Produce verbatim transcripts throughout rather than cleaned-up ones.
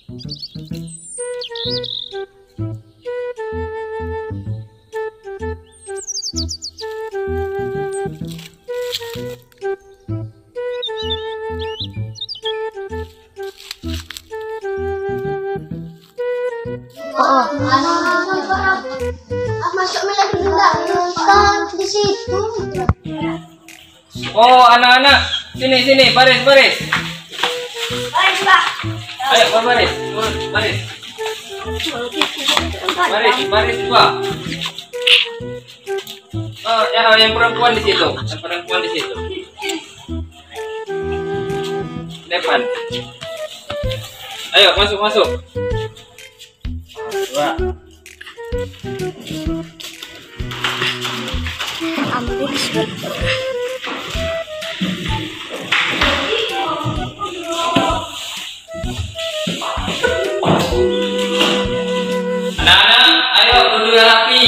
Oh, anak-anak, masuk meja dulu, Kak. Kan di situ. Oh, anak-anak, sini, sini, baris, baris. Baris, Pak. Ayo, baris, baris. Baris, baris dua. Oh, ya, yang perempuan di situ, yang perempuan di situ. Depan. Ayo, masuk, masuk. Dua. Ampun, sudah. Anak-anak, ayo duduk yang rapi.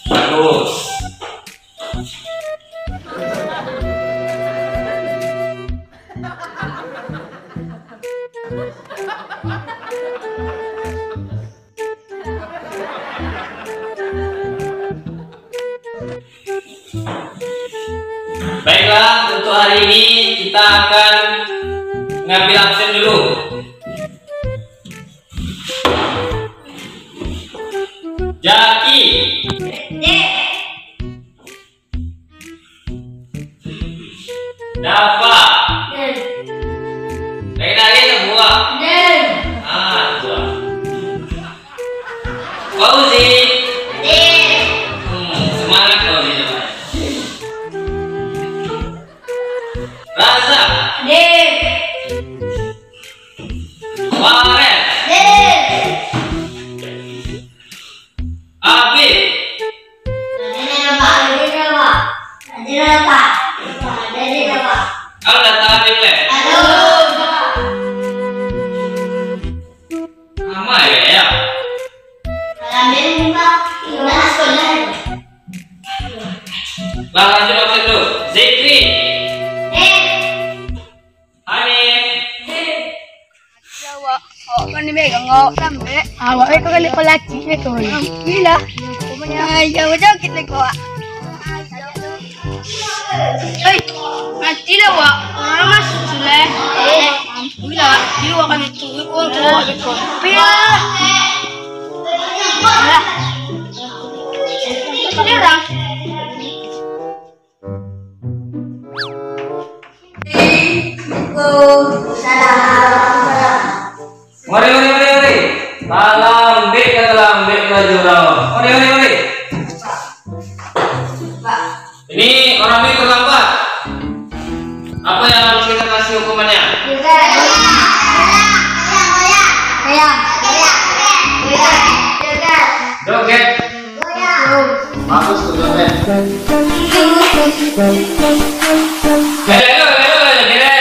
Bagus. Baiklah, untuk hari ini kita akan ngambil absen dulu. Jaki. Dafa. Den. Lagi-lagi ada buah. Den. Ah, buah. Fauzi. Den. Hmm, semangat Fauzi, semangat. Razak. Den. Fares. Den. Abi. Jadi dah, Pak. Jadi dah, Pak. Jadi dah, Pak. Jadi dah, Pak. Kalau dah tahu, Abi, boleh? Aduh. Sama ya, ya? Malam ini, Pak. Udah sekolah. Lah, lanjut absen dulu. Zikri. Eh. Hanif. Awak, awak kan dipegang awak sampai. Awak kan kali pelaki ni tu. Gila. Ayo, macam kita kau. Hei, matilah awak. Orang masuk sudah. Gila, dia akan itu. Kau tu awak betul. Pia. Lah. Ini orang. Mari, mari, mari, mari. Talambek ka, talambek ka jurang. Mari, mari, mari. Ini orang ini terlambat. Apa yang harus kita kasih hukumannya? Joget. Joget. Bagus tu, Bang. Hello, hello, hello, hello.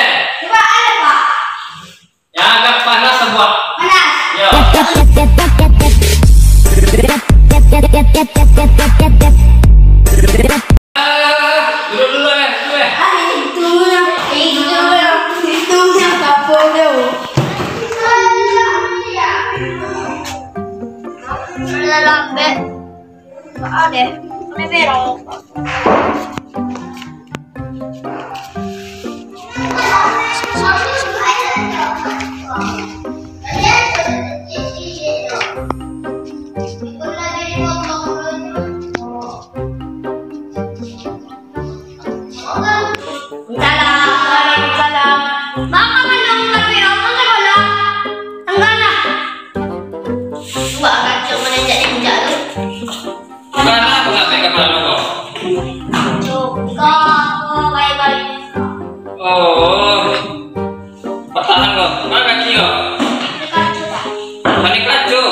Yang agak panas sebuah. Panas. Yo. Ah, duduk dulu, eh, duduk, eh. Ah, itu yang, itu yang, itu yang kapal tu. Lambat. Salam, waalaikumsalam. Maka mandung tapi orang sekolah. Tanggalah. Buat kacau mana jadi bujang tu. Bukan apa nak pegang malu kau? Kacau. Kau apa baik-baik? Oh. Patahan kau. Mana kaki kau? Kacau, Pak. Panik kacau.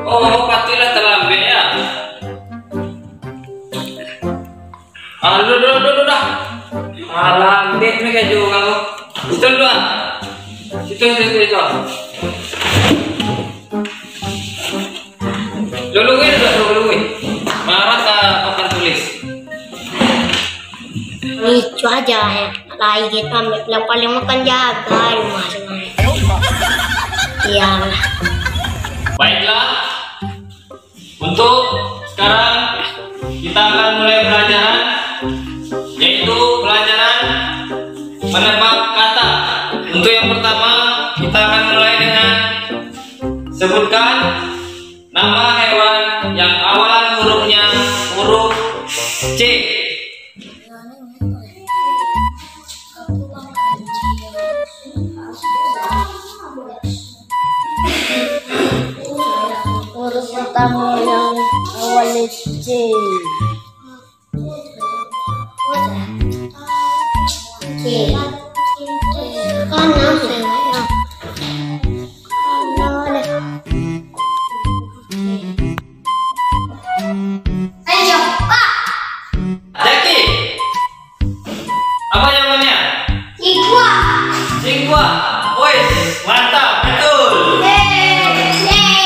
Oh, patulah talambek ya. Ah, duduk, duduk, duduk, duduk dah. Alah, ambiak ni kaju urang tu. Situ dulu ah. Situ, situ, situ. Dulu, weh, duduk dulu, weh. Marah ka papan tulis. Ricuah aja, eh. Lai gitu, ambil yang paling makan jaga rumah dengan. Iyalah. Baiklah, untuk sekarang kita akan mulai pelajaran, yaitu pelajaran menebak kata. Untuk yang pertama, kita akan mulai dengan sebutkan nama hewan yang awalan hurufnya huruf C. Huruf pertama yang awalnya C. C. Kanan, kanan. Ayo, Pak. Jaki. Apa jawabannya? Singkuang. Singkuang. Woi, mantap, betul. Yeay, yeay.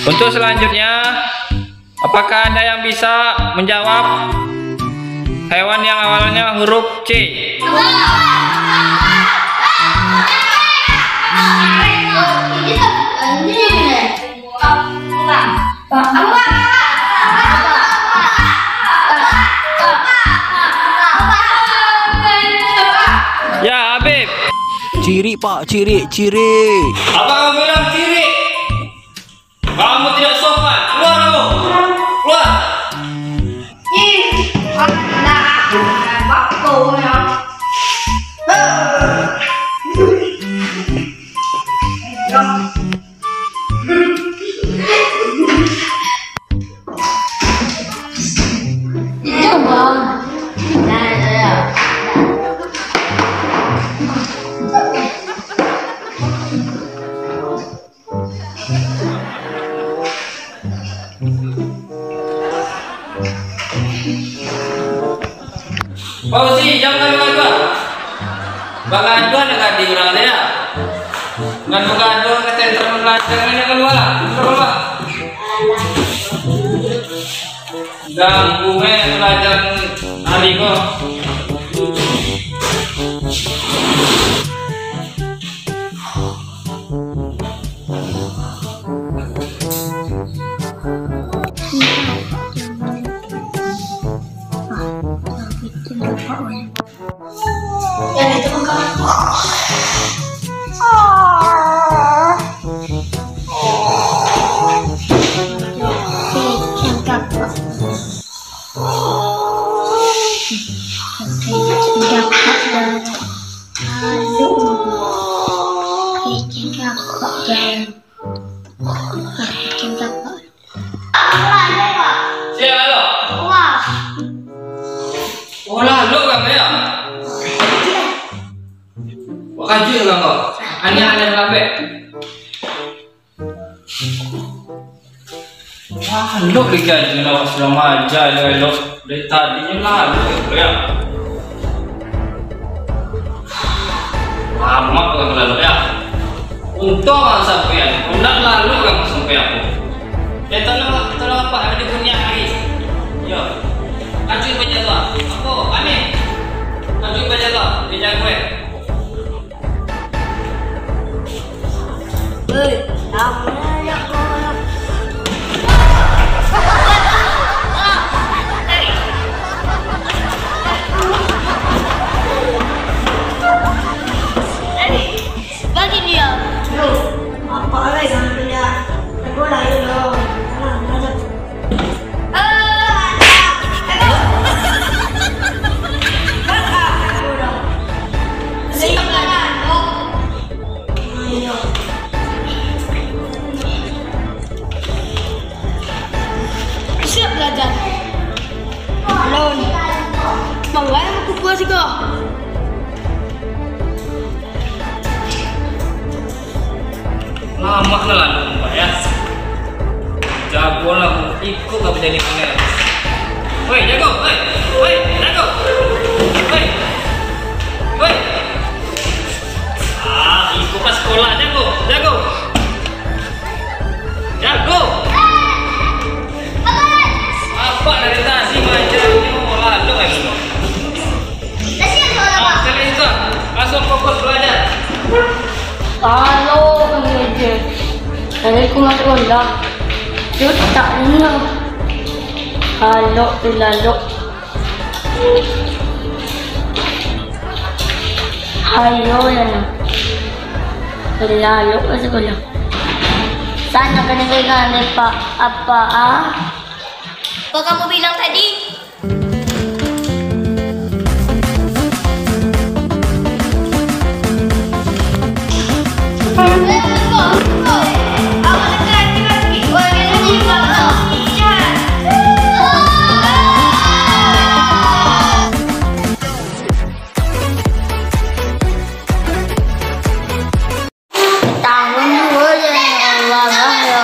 Untuk selanjutnya, apakah ada yang bisa menjawab hewan yang awalnya huruf C? Ya, Habib. Cirik, Pak, cirik, cirik. Apa kamu bilang cirik? Kamu tidak sopan. Keluar kamu. Keluar. Ih, anak, bapaknya. Fauzi, jangan gaduah-gaduah. Bagaduah nak gadih urang tu, ya. Gaduah-gaduah ka sentral belajar, jangan gaduah lah. Gaduah lah. Ganggu, eh, belajar hari ko. Siap, halo. Wah. Oh, lalok kan, ya? Wah, kajuik kan kau? Aneh-aneh lambek. Wah, lalok digaji awak sudah maja, elok-elok. Dari tadi nyo lalok, ya. Lamak lah lalok, ya. Untung ang sampai, undak lalu kan sampai aku. Eh, tolong, tolong apa? Ada di punya hari. Yo. Kancui baja tu. Apa? Aneh. Kancui baja tu. Dia jago, eh. Hei, apa yang kau Bagi dia. Yo, apa lagi sama dia? Tegur lah, yo, yo. Tenang, tenang. Eh, anak. Tegur. Bang, ah, tegur dah. Siap, Bang. Ayo. Siap belajar. Lawan. Bang, lain aku puas juga. Lamak lah lah, Pak, ya. Jago lah, ikut lah menjadi pangeran. Woi, jago, woi, woi, jago. Woi, woi. Ah, ikut pas sekolah, jago, jago. Jago. Apa nak Halo, Bang Ejen. Tadi aku masuk sekolah. Yo, tak dengar. Halo, tu lalu. Ayo, ya, nak. Lalu masuk sekolah. Sana kena pegang dek Pak apa, ah? Apa kamu bilang tadi? Tanggung juo, ya Allah, lah, ya.